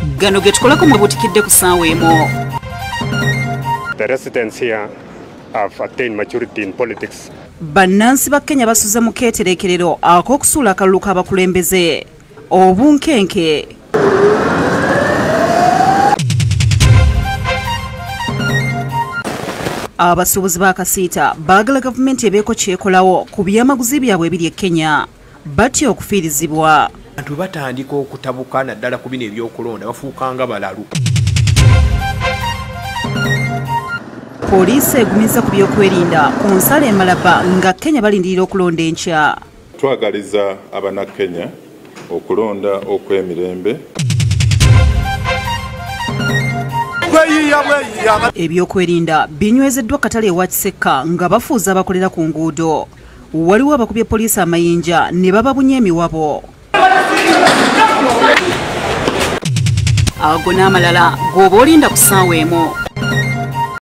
Gano ge tukolako mwe butikidde ku ssaawa emu. The residents here have attained maturity in politics. Bannansi ba Kenya basuze mu keetereekerero ak'okusuula akalulu k'abakulembeze. Obunkenke. Abasuubuzi ba Kasiita baagala gavumenti ebeeko kyekolawo ku byamaguzi byabwe ebiri e Kenya. Batya okufiirizibwa. Abantu batandika okutabuka naddala ku bino ebyokulonda bafuuka nga balalu. Poliisi egumizza ku byokwerinda ku nsalo e Malaba nga Kenya balindirira okulonda enkya. Twagaliza Abannakenya okulonda okw'emirembe. Ebyokwerinda binywezeddwa katale ewa Kisekka nga bafuuza abakolera ku nguudo. Waliwo abakubye poliisi amayinja ne bababunya emiwabo. Ago n'amalala g'oba olinda ku ssaawa emu.